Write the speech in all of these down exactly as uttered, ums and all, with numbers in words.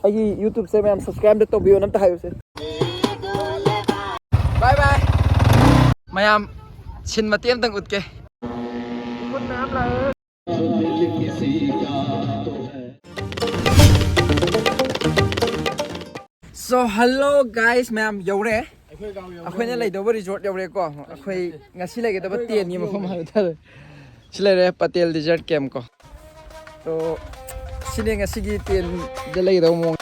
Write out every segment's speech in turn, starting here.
ꯑꯩꯒꯤ YouTube ꯁꯦ ꯃꯌꯥꯝ subscribe ꯑꯝꯇ ꯇꯧꯕꯤꯌꯣꯅ ꯑꯝꯇ ꯍꯥꯏꯌꯨꯁꯦ꯫ Bye bye꯫ ꯃꯌꯥꯝ, scene ꯃꯇꯦꯛ ꯑꯝꯇꯪ ꯎꯠꯀꯦ꯫ So hello guys, ꯃꯌꯥꯝ ꯌꯧꯔꯦ꯫ ꯑꯩꯈꯣꯏꯅ ꯂꯩꯗꯧꯕ resort ꯌꯧꯔꯦꯀꯣ꯫ ꯑꯩꯈꯣꯏ ꯉꯁꯤ ꯂꯩꯒꯗꯕ tent ꯀꯤ ꯃꯐꯝ ꯍꯥꯏꯕ ꯇꯥꯔꯦ꯫ ꯁꯤ ꯂꯩꯔꯦ, Patel Desert Camp ꯀꯣ꯫ So ꯁꯤꯅꯦ ꯉꯁꯤꯒꯤ tent ꯇ ꯂꯩꯒꯗꯧꯕ ꯃꯑꯣꯡ꯫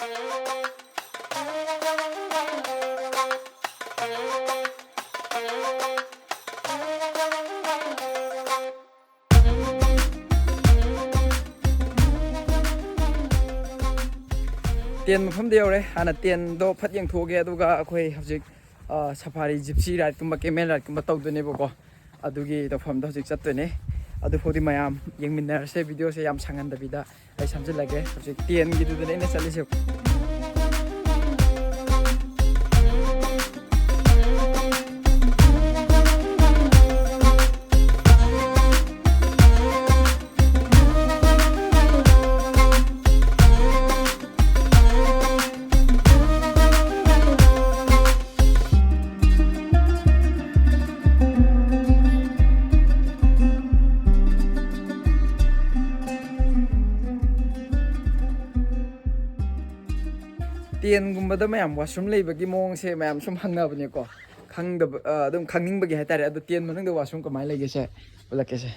Tent ꯃꯐꯝꯗ ꯌꯧꯔꯦ꯫ ꯍꯥꯟꯅ tent ꯗꯣ ꯐꯠ ꯌꯦꯡꯊꯣꯛꯑꯒꯦ, ꯑꯗꯨꯒ ꯑꯩꯈꯣꯏ ꯍꯧꯖꯤꯛ, ꯑ, safari, gypsy ride ꯀꯨꯝꯕ, camel ride ꯀꯨꯝꯕ ꯇꯧꯗꯣꯏꯅꯦꯕꯀꯣ꯫ ꯑꯗꯨꯒꯤ ꯇꯧꯐꯝꯗꯣ ꯍꯧꯖꯤꯛ ꯆꯠꯇꯣꯏꯅꯦ꯫ ꯑꯗꯨꯐꯥꯎꯗꯤ ꯃꯌꯥꯝ ꯌꯦꯡꯃꯤꯟꯅꯔꯁꯦ꯫ Video ꯁꯦ ꯌꯥꯝ ꯁꯥꯡꯍꯟꯗꯕꯤꯗ ꯑꯩ ꯁꯝꯖꯤꯜꯂꯒꯦ꯫ ꯍꯧꯖꯤꯛ tent ꯒꯤꯗꯨꯗꯅꯦ ꯑꯩꯅ ꯆꯠꯂꯤꯁꯦ꯫ Tent ꯒꯨꯝꯕꯗ ꯃꯌꯥꯝ washroom ꯂꯩꯕꯒꯤ ꯃꯑꯣꯡꯁꯦ ꯃꯌꯥꯝ ꯁꯨꯝ ꯍꯪꯅꯕꯅꯦꯀꯣ꯫ ꯈꯪꯗꯕ, ꯑ, ꯑꯗꯨꯝ ꯈꯪꯅꯤꯡꯕꯒꯤ ꯍꯥꯏꯇꯥꯔꯦ꯫ ꯑꯗꯣ tent ꯃꯅꯨꯡꯗ washroom ꯀꯃꯥꯏꯅ ꯂꯩꯒꯦꯁꯦ ꯎꯠꯂꯛꯀꯦꯁꯦ꯫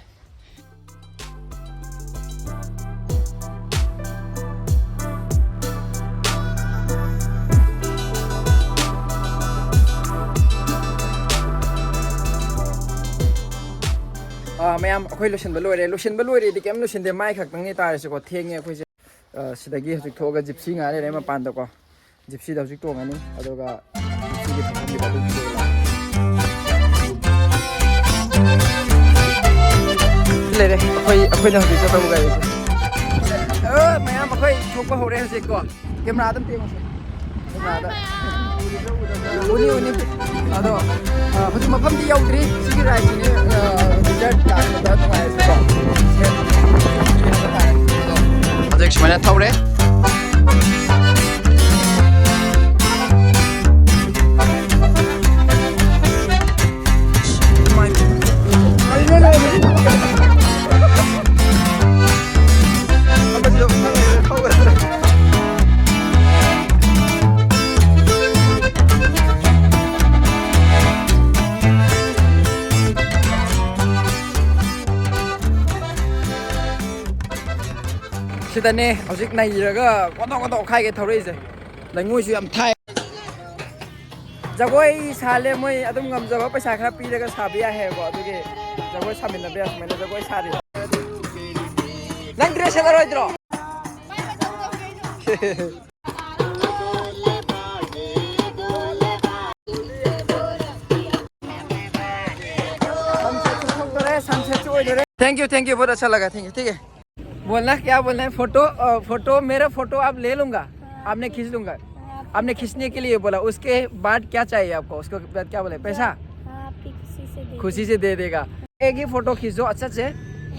ꯑꯥ, ꯃꯌꯥꯝ, ꯑꯩꯈꯣꯏ ꯂꯣꯏꯁꯤꯟꯕ ꯂꯣꯏꯔꯦ꯫ ꯂꯣꯏꯁꯤꯟꯕ ꯂꯣꯏꯔꯦꯗꯤ ꯀꯩꯝ ꯂꯣꯏꯁꯤꯟꯗꯦ, ꯃꯥꯏ ꯈꯛꯇꯪꯅꯦ ꯇꯥꯔꯤꯁꯤꯀꯣ꯫ ꯊꯦꯡꯉꯦ ꯑꯩꯈꯣꯏꯁꯦ꯫ ꯑꯥ, ꯁꯤꯗꯒꯤ ꯍꯧꯖꯤꯛ ꯊꯣꯛꯑꯒ gypsy ꯉꯥꯏ ꯂꯩꯔꯦ ꯃꯄꯥꯟꯗꯀꯣ꯫ Gypsy ꯗ ꯍꯧꯖꯤꯛ ꯇꯣꯡꯉꯅꯤ, ꯑꯗꯨꯒ gypsy ꯒꯤ ꯐꯝꯐꯝꯒꯤꯗ ꯑꯗꯨꯝ ꯂꯩꯔꯦ꯫ ꯑꯩꯈꯣꯏ, ꯑꯩꯈꯣꯏꯅ ꯍꯧꯖꯤꯛ ꯆꯠꯇꯧꯕ ꯒꯥꯔꯤꯁꯦ꯫ ꯑ, ꯃꯌꯥꯝ, ꯑꯩꯈꯣꯏ ꯊꯣꯛꯄ ꯍꯧꯔꯦ ꯍꯧꯖꯤꯛꯀꯣ꯫ Camera ꯗ ꯑꯝꯇ ꯌꯦꯡꯉꯨꯁꯦ꯫ Camera ꯗ꯫ ꯎꯅꯤ, ꯎꯅꯤ꯫ ꯑꯗꯣ, ꯑ, ꯍꯧꯖꯤꯛ ꯃꯐꯝꯗꯤ ꯌꯧꯗ꯭ꯔꯤ꯫ ꯁꯤꯒꯤ ride ꯁꯤꯅꯦ, ꯑ, desert ꯇꯥꯛꯄꯗ ꯅꯨꯡꯉꯥꯏꯔꯁꯤꯀꯣ꯫ ꯍꯧꯖꯤꯛ ꯁꯨꯃꯥꯏꯅ ꯊꯧꯔꯦ꯫ ꯁꯤꯗꯅꯦ ꯍꯧꯖꯤꯛ ꯅꯩꯔꯒ ꯀꯣꯟꯗꯣꯛ ꯀꯣꯟꯗꯣꯛ ꯈꯥꯏꯒꯦ ꯊꯧꯔꯛꯏꯁꯦ꯫ ꯂꯩꯉꯣꯏꯁꯨ ꯌꯥꯝ ꯊꯥꯏ꯫ ꯖꯒꯣꯏ ꯁꯥꯍꯜꯂꯦ ꯃꯣꯏ, ꯑꯗꯨꯝ ꯉꯝꯖꯕ ꯄꯩꯁꯥ ꯈꯔ ꯄꯤꯔꯒ ꯁꯥꯕ ꯌꯥꯏ ꯍꯥꯏꯌꯦꯕꯀꯣ꯫ ꯑꯗꯨꯒꯤ ꯖꯒꯣꯏ ꯁꯥꯃꯤꯟꯅꯕ ꯌꯥꯏ, ꯁꯨꯃꯥꯏꯅ ꯖꯒꯣꯏ ꯁꯥꯔꯤ꯫ ꯅꯪ dress ꯁꯦꯠꯂꯔꯣꯏꯗ꯭ꯔꯣ? Thank you, thank you, बहुत अच्छा लगा, thank you, ठीक है। बोलना क्या बोलना है? फोटो, फोटो, मेरा फोटो आप ले लूंगा, आपने खींच लूंगा। आपने खींचने के लिए बोला, उसके बाद क्या चाहिए आपको? उसके बाद क्या बोले? पैसा? आपकी खुशी से दे खुशी से दे देगा। एक ही फोटो खींचो अच्छा से,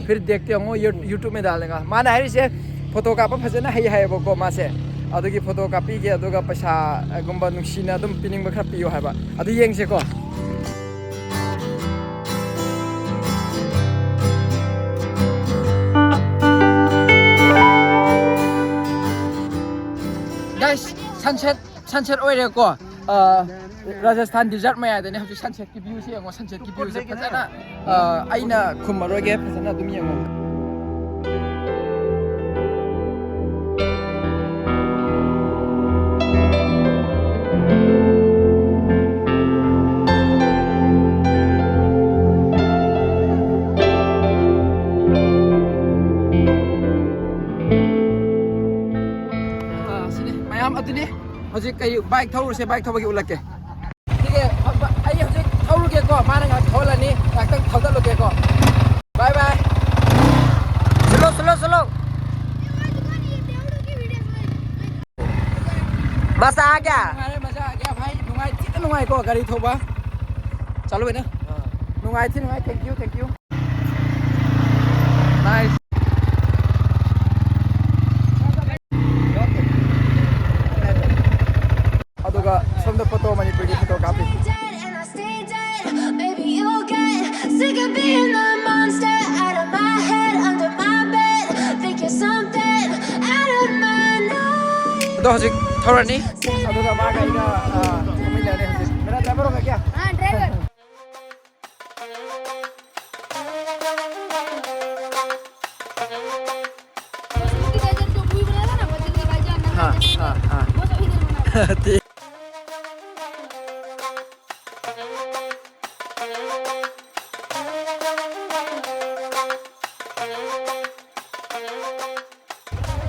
फिर देखते होंगे, YouTube में डालेगा। माना है इसे फोटो का फजन है, है वो को माँ से। ꯑꯗꯨꯒꯤ ꯐꯣꯇꯣ ꯀꯥꯞꯄꯤꯒꯦ, ꯑꯗꯨꯒ ꯄꯩꯁꯥꯒꯨꯝꯕ ꯅꯨꯡꯁꯤꯅ ꯑꯗꯨꯝ ꯄꯤꯅꯤꯡꯕ ꯈꯔ ꯄꯤꯌꯣ ꯍꯥꯏꯕ꯫ ꯑꯗꯨ ꯌꯦꯡꯁꯦꯀꯣ꯫ Guys, sunset, sunset ꯑꯣꯏꯔꯦꯀꯣ꯫ ꯑ, ꯔꯥꯖꯁꯊꯥꯟ desert ꯃꯌꯥꯏꯗꯅꯦ ꯍꯧꯖꯤꯛ sunset ꯀꯤ view ꯁꯦ ꯌꯦꯡꯉꯣ, sunset ꯀꯤ view ꯁꯦ ꯐꯖꯅ, ꯑ, ꯑꯩꯅ ꯈꯨꯝꯃꯔꯣꯏꯒꯦ, ꯐꯖꯅ ꯑꯗꯨꯝ ꯌꯦꯡꯉꯣ꯫ ꯑ, ꯁꯤꯅꯦ ꯃꯌꯥꯝ ꯑꯗꯨꯅꯦ꯫ ꯍꯧꯖꯤꯛ ꯀꯩ bike ꯊꯧꯔꯨꯁꯦ, bike ꯊꯧꯕꯒꯤ ꯎꯠꯂꯛꯀꯦ꯫ ꯁꯤꯒꯤ ꯑꯩ ꯍꯧꯖꯤꯛ ꯊꯧꯔꯨꯒꯦꯀꯣ, ꯃꯥꯅ ꯉꯥꯏꯍꯥꯛ ꯊꯧꯍꯜꯂꯅꯤ, ꯉꯥꯏꯍꯥꯛꯇꯪ ꯊꯧꯗꯠꯂꯨꯒꯦꯀꯣ꯫ Bye bye꯫ Slow, slow, slow. बस आ गया। ꯅꯨꯡꯉꯥꯏꯔꯦ, ꯃꯖꯥ ꯑꯥ ꯒꯌꯥ ꯚꯥꯏ꯫ ꯅꯨꯡꯉꯥꯏ, ꯊꯤꯅ ꯅꯨꯡꯉꯥꯏꯀꯣ ꯒꯥꯔꯤ ꯊꯧꯕ꯫ ꯆꯠꯂꯨꯕꯩꯅ꯫ ꯅꯨꯡꯉꯥꯏ, ꯊꯤ ꯅꯨꯡꯉꯥꯏ꯫ Thank you, thank you꯫ Nice꯫ ꯑꯗꯨꯒ ꯁꯣꯝꯗ ꯐꯣꯇꯣ, ꯃꯅꯤꯄꯨꯔꯒꯤ ꯐꯣꯇꯣ ꯀꯥꯞꯄꯤ꯫ Baby, you'll get sick of being the monster out of my head, under my bed. Think you're something out of my nose. ꯑꯗꯣ ꯍꯧꯖꯤꯛ ꯊꯧꯔꯅꯤ꯫ ꯑꯗꯨꯒ ꯃꯥꯒ ꯑꯩꯒ, ꯑ, ꯊꯧꯃꯤꯟꯅꯔꯅꯤ ꯍꯧꯖꯤꯛ꯫ मेरा driver होगा क्या? हाँ, driver।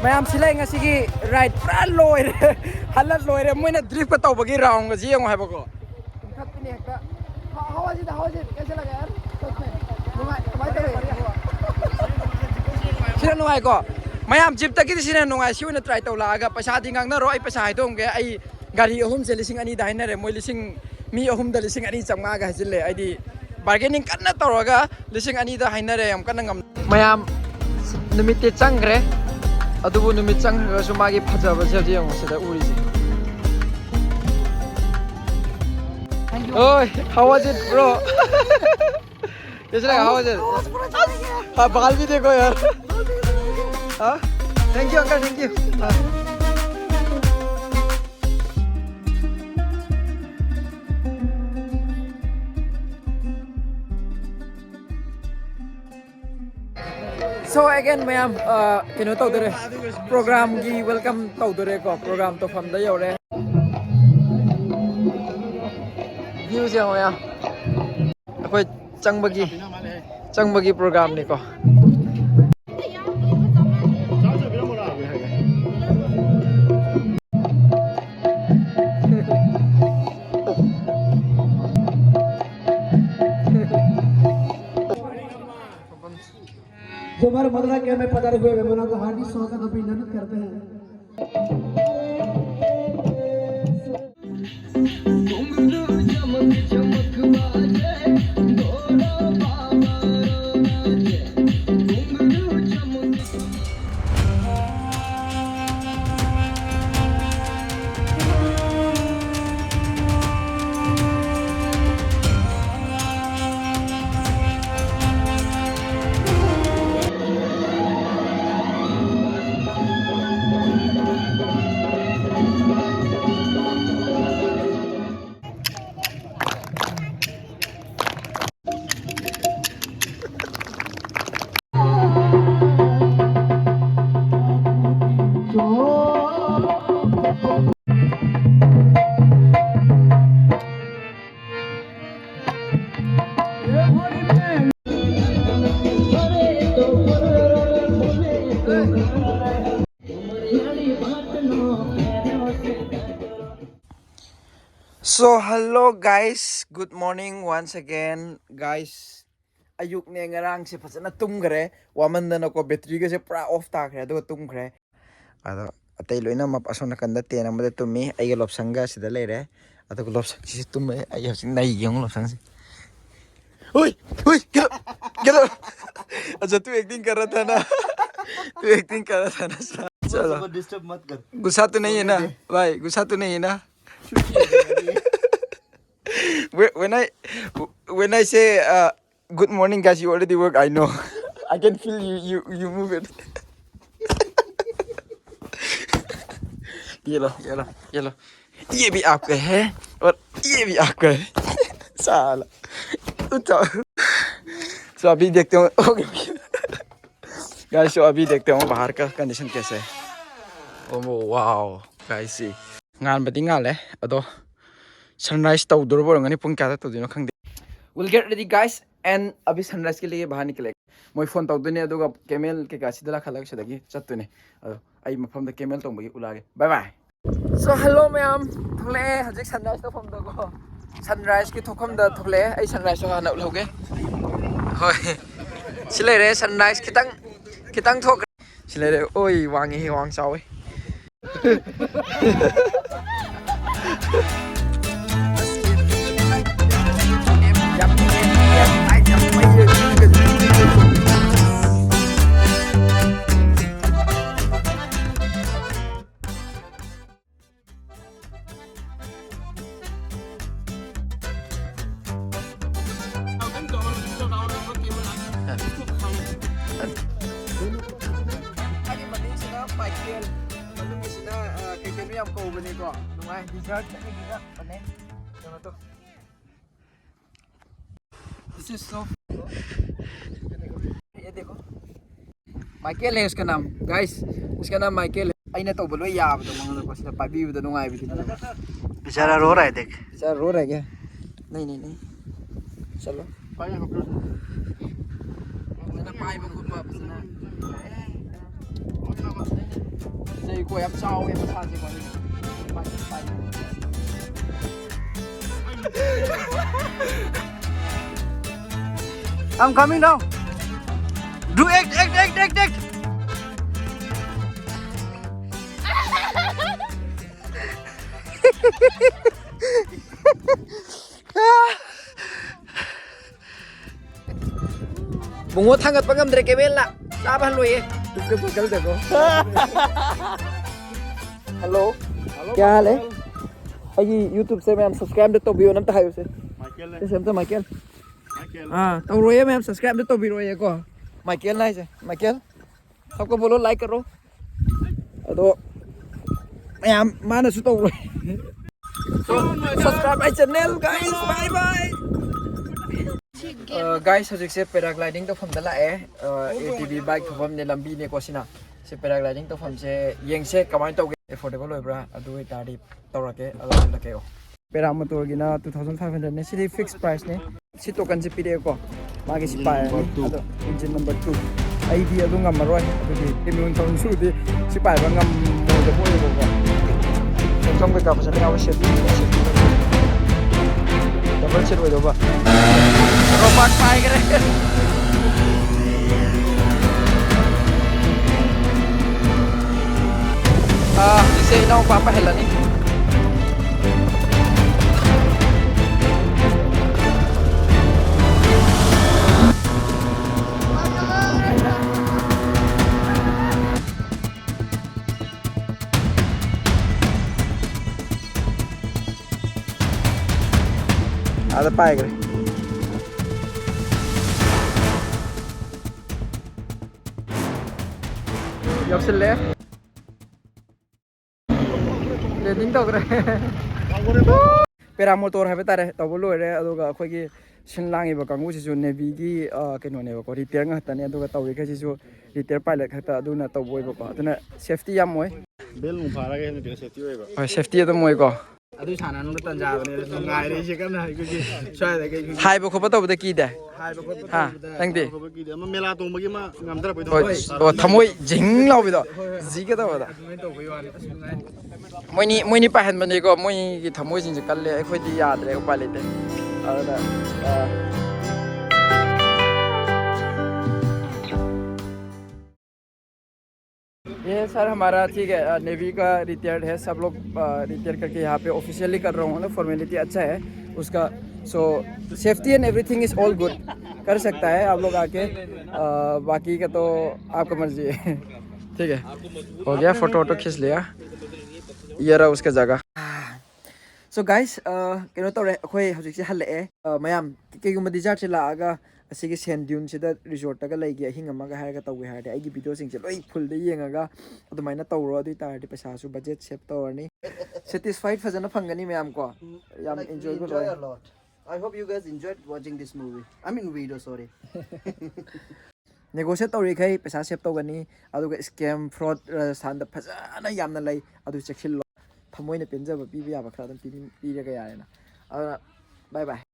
ꯃꯌꯥꯝ ꯁꯤ ꯂꯩ, ꯉꯁꯤꯒꯤ ꯔꯥꯏꯗ ꯄꯨꯔꯥ ꯂꯣꯏꯔꯦ꯫ ꯍꯜꯂꯠ ꯂꯣꯏꯔꯦ꯫ ꯃꯣꯏꯅ ꯗ꯭ꯔꯤꯐꯀ ꯇꯧꯕꯒꯤ ꯔꯥꯎꯟꯒꯁꯤ ꯌꯦꯡꯉꯣ ꯍꯥꯏꯕꯀꯣ꯫ ꯆꯤꯡꯊꯠꯄꯤꯅꯦ ꯍꯦꯛꯇ꯫ ꯍ-, ꯍꯋꯥꯖꯤꯗ, ꯍꯋꯥꯖꯤꯗ, ꯀꯩꯁꯦ ꯂꯒꯥ ꯌꯥꯔ? ꯅꯨꯡꯉꯥꯏ, ꯀꯃꯥꯏꯅ ꯇꯧꯔꯤ? ꯁꯤꯅ ꯅꯨꯡꯉꯥꯏꯀꯣ? ꯃꯌꯥꯝ ꯖꯤꯞꯇꯒꯤꯗꯤ ꯁꯤꯅ ꯅꯨꯡꯉꯥꯏ꯫ ꯁꯤ ꯑꯣꯏꯅ ꯇ꯭ꯔꯥꯏ ꯇꯧ ꯂꯥꯛꯑꯒ꯫ ꯄꯩꯁꯥꯗꯤ ꯉꯥꯡꯅꯔꯣ, ꯑꯩ ꯄꯩꯁꯥ ꯍꯥꯏꯗꯣꯛꯑꯝꯒꯦ꯫ ꯑꯩ ꯒꯥꯔꯤ ꯑꯍꯨꯝꯁꯦ ꯂꯤꯁꯤꯡ ꯑꯅꯤꯗ ꯍꯥꯏꯅꯔꯦ꯫ ꯃꯣꯏ ꯂꯤꯁꯤꯡ, ꯃꯤ ꯑꯍꯨꯝꯗ ꯂꯤꯁꯤꯡ ꯑꯅꯤ ꯆꯥꯝꯃꯉꯥꯒ ꯍꯥꯏꯖꯤꯜꯂꯦ꯫ ꯑꯩꯗꯤ ꯕꯥꯔꯒꯦꯅꯤꯡ ꯀꯟꯅ ꯇꯧꯔꯒ ꯂꯤꯁꯤꯡ ꯑꯅꯤꯗ ꯍꯥꯏꯅꯔꯦ꯫ ꯌꯥꯝ ꯀꯟꯅ ꯉꯝ-, ꯃꯌꯥꯝ ꯅꯨꯃꯤꯠꯇꯤ ꯆꯪꯈ꯭ꯔꯦ, ꯑꯗꯨꯕꯨ ꯅꯨꯃꯤꯠ ꯆꯪꯈ꯭ꯔꯒꯁꯨ ꯃꯥꯒꯤ ꯐꯖꯕꯁꯦ ꯍꯧꯖꯤꯛ ꯌꯦꯡꯉꯣ, ꯁꯤꯗ ꯎꯔꯤꯁꯦ꯫ Oi, how was it, bro? कैसे लगा? How was it? हाँ, बाल भी देखो यार। हाँ? Thank you, uncle, thank you। हाँ। So again, ꯃꯌꯥꯝ, ꯑ, ꯀꯩꯅꯣ ꯇꯧꯗꯣꯔꯦ, ꯄ꯭ꯔꯣꯒ꯭ꯔꯥꯝꯒꯤ ꯋꯦꯜꯀꯝ ꯇꯧꯗꯣꯔꯦꯀꯣ꯫ ꯄ꯭ꯔꯣꯒ꯭ꯔꯥꯝ ꯇꯧꯐꯝꯗ ꯌꯧꯔꯦ꯫ ꯚ꯭ꯌꯨꯁꯦ ꯌꯦꯡꯉꯣ ꯃꯌꯥꯝ, ꯑꯩꯈꯣꯏ ꯆꯪꯕꯒꯤ, ꯆꯪꯕꯒꯤ ꯄ꯭ꯔꯣꯒ꯭ꯔꯥꯝꯅꯤꯀꯣ꯫ जो हमारे मदरसा कैंप में पधारे हुए मेहमानों का हार्दिक स्वागत अभिनंदन करते हैं। So hello guys, good morning once again guys. ꯑꯌꯨꯛꯅꯦ, ꯉꯔꯥꯡꯁꯦ ꯐꯖꯅ ꯇꯨꯝꯈ꯭ꯔꯦ, ꯋꯥꯃꯟꯗꯅꯀꯣ ꯕꯦꯇ꯭ꯔꯤꯒꯁꯦ ꯄꯨꯔꯥ ꯑꯣꯐ ꯇꯥꯈ꯭ꯔꯦ, ꯑꯗꯨꯒ ꯇꯨꯝꯈ꯭ꯔꯦ꯫ ꯑꯗꯣ ꯑꯇꯩ ꯂꯣꯏꯅꯃꯛ ꯑꯁꯣꯝ ꯅꯥꯀꯟꯗ ꯇꯦꯟ ꯑꯃꯗ ꯇꯨꯝꯃꯤ, ꯑꯩꯒ ꯂꯣꯞꯁꯪꯒ ꯁꯤꯗ ꯂꯩꯔꯦ꯫ ꯑꯗꯨꯒ ꯂꯣꯞꯁꯪꯁꯤꯁꯨ ꯇꯨꯝꯃꯦ, ꯑꯩ ꯍꯧꯖꯤꯛ ꯅꯩꯒꯦ ꯌꯦꯡꯉꯨ ꯂꯣꯞꯁꯪꯁꯦ꯫ ꯍꯨꯏ ꯍꯨꯏ ꯀꯩꯗꯧ ꯀꯩꯗꯧ ꯑꯆꯥ, तू एक्टिंग कर रहा था ना, तू एक्टिंग कर रहा था ना। चलो, डिस्टर्ब मत कर। गुस्सा तो नहीं है ना भाई, गुस्सा तो नहीं है ना? When I when I say uh, good morning guys, you already work, I know. I can feel you, you, you move it. ये लो, ये लो, ये लो। ये भी आपका है और ये भी आपका है। साला। उठो। So अभी देखते हैं। Okay, okay. गाइस, तो अभी देखते हैं बाहर का कंडीशन कैसे है। ओ वाओ, गाइस, ꯁꯤ ꯉꯥꯟꯕꯗꯤ ꯉꯥꯜꯂꯦ, ꯑꯗꯣ ꯁꯟꯔꯥꯏꯁ ꯇꯧꯗꯣꯔꯕ ꯑꯣꯏꯔꯝꯒꯅꯤ꯫ ꯄꯨꯡ ꯀꯌꯥꯗ ꯇꯧꯗꯣꯏꯅꯣ ꯈꯪꯗꯦ꯫ We'll get ready guys, and अभी सनराइज के लिए बाहर निकलेंगे। ꯃꯣꯏ ꯐꯣꯟ ꯇꯧꯗꯣꯏꯅꯦ, ꯑꯗꯨꯒ ꯀꯦꯃꯦꯜ ꯀꯩꯀꯥ ꯁꯤꯗ ꯂꯥꯈꯠꯂꯒ ꯁꯤꯗꯒꯤ ꯆꯠꯇꯣꯏꯅꯦ꯫ ꯑꯗꯣ ꯑꯩ ꯃꯐꯝꯗ camel ꯇꯣꯡꯕꯒꯤ ꯎꯠꯂꯛꯑꯒꯦ꯫ Bye bye. So hello ꯃꯌꯥꯝ, ꯊꯣꯛꯂꯛꯑꯦ ꯍꯧꯖꯤꯛ ꯁꯟꯔꯥꯏꯁ ꯇꯧꯐꯝꯗꯀꯣ꯫ ꯁꯟꯔꯥꯏꯁꯀꯤ ꯊꯣꯛꯐꯝꯗ ꯊꯣꯛꯂꯛꯑꯦ꯫ ꯑꯩ ꯁꯟꯔꯥꯏꯁꯇꯣ ꯍꯥꯟꯅ ꯎꯠꯍꯧꯒꯦ꯫ ꯍꯣꯏ, ꯁꯤ ꯂꯩꯔꯦ ꯁꯟꯔꯥꯏꯁ, ꯈꯤꯇꯪ ꯈꯤꯇꯪ ꯊꯣꯛꯈ꯭ꯔꯦ꯫ ꯁꯤ ꯂꯩꯔꯦ꯫ ꯑꯣꯏ, ꯋꯥꯡꯉꯤꯍꯦ, ꯋꯥꯡ ꯆꯥꯎꯋꯦ꯫ ꯃꯥꯒꯤ ꯃꯅꯤꯡꯁꯤꯅ ꯃꯥꯏꯀꯦꯜ, ꯃꯅꯨꯡꯒꯤꯁꯤꯅ, ꯑ, ꯀꯩ ꯀꯩꯅꯣ ꯌꯥꯝ ꯀꯧꯕꯅꯦꯀꯣ꯫ ꯅꯨꯡꯉꯥꯏ, ꯗꯤꯖꯔꯠ ꯑꯅꯤꯁꯤꯅ ꯐꯅꯦꯛ꯫ ꯀꯩꯅꯣ ꯇꯧ꯫ This is so, ये देखो, माइकल है उसका नाम, गाइस, उसका नाम माइकल है। ꯑꯩꯅ ꯇꯧꯕ ꯂꯣꯏ ꯌꯥꯕꯗꯣ ꯃꯉꯣꯟꯗꯀꯣ, ꯁꯤꯗ ꯄꯥꯏꯕꯤꯕꯗ ꯅꯨꯡꯉꯥꯏꯕꯤꯗꯨꯅꯦ꯫ बेचारा रो रहा है, देख। बेचारा रो रहा है क्या? नहीं, नहीं, नहीं। चलो। ꯐꯖꯅ ꯄꯥꯏꯕ ꯈꯣꯠꯄ ꯐꯖꯅ꯫ ꯐꯖꯩꯀꯣ, ꯌꯥꯝ ꯆꯥꯎꯋꯦ ꯃꯁꯥꯁꯦꯀꯣ꯫ I'm coming down. Do act, act, act, act, act. ꯕꯨꯡꯉꯣ, ꯊꯥꯡꯒꯠꯄ ꯉꯝꯗ꯭ꯔꯦ ꯀꯦꯃꯦꯜꯅ꯫ ꯆꯥꯕ ꯍꯜꯂꯣꯏꯌꯦ꯫ ꯍꯜꯂꯣ꯫ ꯀꯌꯥ ꯍꯥꯜꯂꯦ? ꯑꯩꯒꯤ YouTube ꯁꯦ ꯃꯌꯥꯝ subscribe ꯑꯝꯇ ꯇꯧꯕꯤꯌꯣ, ꯑꯝꯇ ꯍꯥꯏꯌꯨꯁꯦ꯫ ꯃꯥꯏꯀꯦꯜꯅꯦ꯫ ꯁꯦ, ꯁꯦ, ꯑꯝꯇ ꯃꯥꯏꯀꯦꯜ꯫ ꯃꯥꯏꯀꯦꯜ꯫ ꯑꯥ, ꯇꯧꯔꯣꯏꯌꯦ ꯃꯌꯥꯝ, subscribe ꯑꯝꯇ ꯇꯧꯕꯤꯔꯣꯏꯌꯦꯀꯣ꯫ ꯃꯥꯏꯀꯦꯜꯅ ꯍꯥꯏꯁꯦ, ꯃꯥꯏꯀꯦꯜ꯫ सबको बोलो, like करो। ꯑꯗꯣ ꯃꯌꯥꯝ ꯃꯥꯅꯁꯨ ꯇꯧꯔꯣꯏ꯫ So, subscribe my channel, guys. Bye bye. Guys, ꯍꯧꯖꯤꯛꯁꯦ paragliding ꯇꯧꯐꯝꯗ ꯂꯥꯛꯑꯦ꯫ ꯑꯦ ꯇꯤ ꯚꯤ bike ꯊꯧꯐꯝꯅꯦ, ꯂꯝꯕꯤꯅꯦꯀꯣ ꯁꯤꯅ꯫ ꯁꯤ paragliding ꯇꯧꯐꯝꯁꯦ ꯌꯦꯡꯁꯦ ꯀꯃꯥꯏꯅ ꯇꯧꯒꯦ, affordable ꯑꯣꯏꯕ꯭ꯔꯥ, ꯑꯗꯨ ꯑꯣꯏꯇꯥꯔꯗꯤ ꯇꯧꯔꯛꯀꯦ, ꯑꯗꯣ ꯍꯜꯂꯛꯀꯦꯀꯣ꯫ Paramotor ꯒꯤꯅ two thousand five hundred ꯅꯦ꯫ ꯁꯤꯗꯤ fixed price ꯅꯦ꯫ ꯁꯤ token ꯁꯦ ꯄꯤꯔꯛꯑꯦꯀꯣ꯫ ꯃꯥꯒꯤ ꯁꯤ ꯄꯥꯏꯔꯅꯤ꯫ Engine number two꯫ ꯑꯗꯣ engine number two꯫ ꯑꯩꯗꯤ ꯑꯗꯨ ꯉꯝꯃꯔꯣꯏ꯫ ꯑꯗꯨꯗꯤ premium ꯊꯧꯔꯝ ꯁꯨꯔꯗꯤ ꯁꯤ ꯄꯥꯏꯕ ꯉꯝꯃꯣꯏꯗꯕ ꯑꯣꯏꯌꯦꯕꯀꯣ꯫ ꯁꯦꯟꯐꯝ ꯀꯩꯀꯥ ꯐꯖꯅ ꯌꯥꯎꯋꯤ, safety, safety꯫ Double seat ꯑꯣꯏꯗꯧꯕ꯫ Robot ꯄꯥꯏꯈ꯭ꯔꯦ꯫ ꯑꯥ, ꯍꯧꯖꯤꯛꯁꯦ ꯏꯅꯥꯎꯄꯥ ꯄꯥꯏꯍꯜꯂꯅꯤ꯫ ꯑꯥꯗ ꯄꯥꯏꯈ꯭ꯔꯦ꯫ ꯌꯧꯁꯤꯜꯂꯦ꯫ Landing ꯇꯧꯈ꯭ꯔꯦ꯫ Paramotor ꯍꯥꯏꯕ ꯇꯥꯔꯦ, ꯇꯧꯕ ꯂꯣꯏꯔꯦ꯫ ꯑꯗꯨꯒ ꯑꯩꯈꯣꯏꯒꯤ ꯁꯤꯟ ꯂꯥꯡꯉꯤꯕ ꯀꯥꯡꯕꯨꯁꯤꯁꯨ Navy ꯒꯤ, ꯑ, ꯀꯩꯅꯣꯅꯦꯕꯀꯣ, retire ꯉꯥꯛꯇꯅꯦ꯫ ꯑꯗꯨꯒ ꯇꯧꯔꯤꯈꯩꯁꯤꯁꯨ retire pilot ꯈꯛꯇ ꯑꯗꯨꯅ ꯇꯧꯕ ꯑꯣꯏꯕꯀꯣ꯫ ꯑꯗꯨꯅ safety ꯌꯥꯝ ꯑꯣꯏ꯫ Belt ꯅꯨꯡ ꯐꯥꯔꯒ ꯍꯦꯟꯅ safety ꯑꯣꯏꯕ꯫ ꯍꯣꯏ, safety ꯑꯗꯨꯝ ꯑꯣꯏꯀꯣ꯫ ꯑꯗꯨ ꯁꯥꯟꯅꯅꯕ ꯇꯟꯖꯥꯕꯅꯦ, ꯑꯗꯨ ꯅꯨꯡꯉꯥꯏꯔꯦ꯫ ꯑꯩꯁꯦ ꯀꯟꯅ ꯑꯩꯈꯣꯏꯒꯤ ꯁ꯭ꯋꯥꯏꯗ ꯀꯩ- ꯍꯥꯏꯕ ꯈꯣꯠꯄ ꯇꯧꯕꯗ ꯀꯤꯗꯦ? ꯍꯥꯏꯕ ꯈꯣꯠꯄ ꯍꯥ, ꯇꯧꯕꯗ ꯅꯪꯗꯤ? ꯍꯥꯏꯕ ꯈꯣꯠꯄ ꯀꯤꯗꯦ꯫ ꯑꯃ ꯃꯦꯂꯥ ꯇꯣꯡꯕꯒꯤ ꯑꯃ ꯉꯝꯗ꯭ꯔꯕꯩꯗꯣ꯫ ꯍꯣꯏ꯫ ꯑꯣ, ꯊꯃꯣꯏ ꯖꯤꯡ ꯂꯥꯎꯕꯤꯗꯣ, ꯖꯤꯒ ꯇꯧꯕꯗꯣ꯫ ꯑꯗꯨꯃꯥꯏꯅ ꯇꯧꯕꯒꯤ ꯋꯥꯅꯤ꯫ ꯑꯁ, ꯅꯨꯡꯉꯥꯏ꯫ ꯃꯣꯏꯅꯤ, ꯃꯣꯏꯅꯤ ꯄꯥꯏꯍꯟꯕꯅꯤꯀꯣ, ꯃꯣꯏꯒꯤ ꯊꯃꯣꯏꯁꯤꯡꯁꯦ ꯀꯜꯂꯦ, ꯑꯩꯈꯣꯏꯗꯤ ꯌꯥꯗ꯭ꯔꯦ, ꯎꯄꯥꯏ ꯂꯩꯇꯦ꯫ ꯑꯗꯨꯅ, ꯑ, ये सर हमारा, ठीक है, नेवी का रिटायर्ड है, सब लोग रिटायर करके यहाँ पे ऑफिशियली कर रहा हूँ ना, फॉर्मेलिटी अच्छा है उसका। So safety and everything is all good, कर सकता है आप लोग आके। अ, बाकी का तो आपका मर्जी है। ठीक है, हो गया, फोटो वोटो खींच लिया। ये रहा उसका जगह। So guys, ꯀꯩꯅꯣ ꯇꯧꯔꯦ, ꯑꯩꯈꯣꯏ ꯍꯧꯖꯤꯛꯁꯦ ꯍꯜꯂꯛꯑꯦ꯫ ꯃꯌꯥꯝ, ꯀꯩꯒꯨꯝꯕ ꯗꯤꯖꯥꯔꯠꯁꯦ ꯂꯥꯛꯑꯒ ꯑꯁꯤꯒꯤ ꯁꯦꯟ ꯗ꯭ꯌꯨꯟꯁꯤꯗ ꯔꯤꯖꯣꯔꯠꯇꯒ ꯂꯩꯒꯦ, ꯑꯍꯤꯡ ꯑꯃꯒ ꯍꯥꯏꯔꯒ ꯇꯧꯒꯦ ꯍꯥꯏꯔꯗꯤ, ꯑꯩꯒꯤ ꯚꯤꯗꯤꯑꯣꯁꯤꯡꯁꯦ ꯂꯣꯏ ꯐꯨꯜꯗ ꯌꯦꯡꯉꯒ ꯑꯗꯨꯃꯥꯏꯅ ꯇꯧꯔꯣ꯫ ꯑꯗꯨ ꯑꯣꯏ ꯇꯥꯔꯗꯤ ꯄꯩꯁꯥꯁꯨ ꯕꯖꯦꯠ ꯁꯦꯞ ꯇꯧꯔꯅꯤ꯫ ꯁꯦꯇꯤꯁꯐꯥꯏꯠ ꯐꯖꯅ ꯐꯪꯒꯅꯤ ꯃꯌꯥꯝ ꯀꯣ꯫ ꯌꯥꯝ Like, we ꯏꯟꯖꯣꯏꯕꯜ enjoy ꯑꯣꯏ꯫ A lot. I hope you guys enjoyed watching this movie. I mean video, sorry. Negotiate ꯇꯧꯔꯤꯈꯩ ꯄꯩꯁꯥ ꯁꯦꯞ ꯇꯧꯒꯅꯤ, ꯑꯗꯨꯒ ꯁ꯭ꯀꯦꯝ, ꯐ꯭ꯔꯣꯗ, ꯔꯥꯖꯁꯊꯥꯟꯗ ꯐꯖꯅ ꯌꯥꯝꯅ ꯂꯩ, ꯑꯗꯨ ꯆꯦꯛꯁꯤꯜꯂꯣ꯫ ꯊꯃꯣꯏꯅ ꯄꯦꯟꯖꯕ ꯄꯤꯕ ꯌꯥꯕ ꯈꯔ ꯑꯗꯨꯝ ꯄꯤꯕꯤ- ꯄꯤꯔꯒ ꯌꯥꯔꯦꯅ꯫ ꯑꯗꯨꯅ ꯕꯥꯏ ꯕꯥꯏ꯫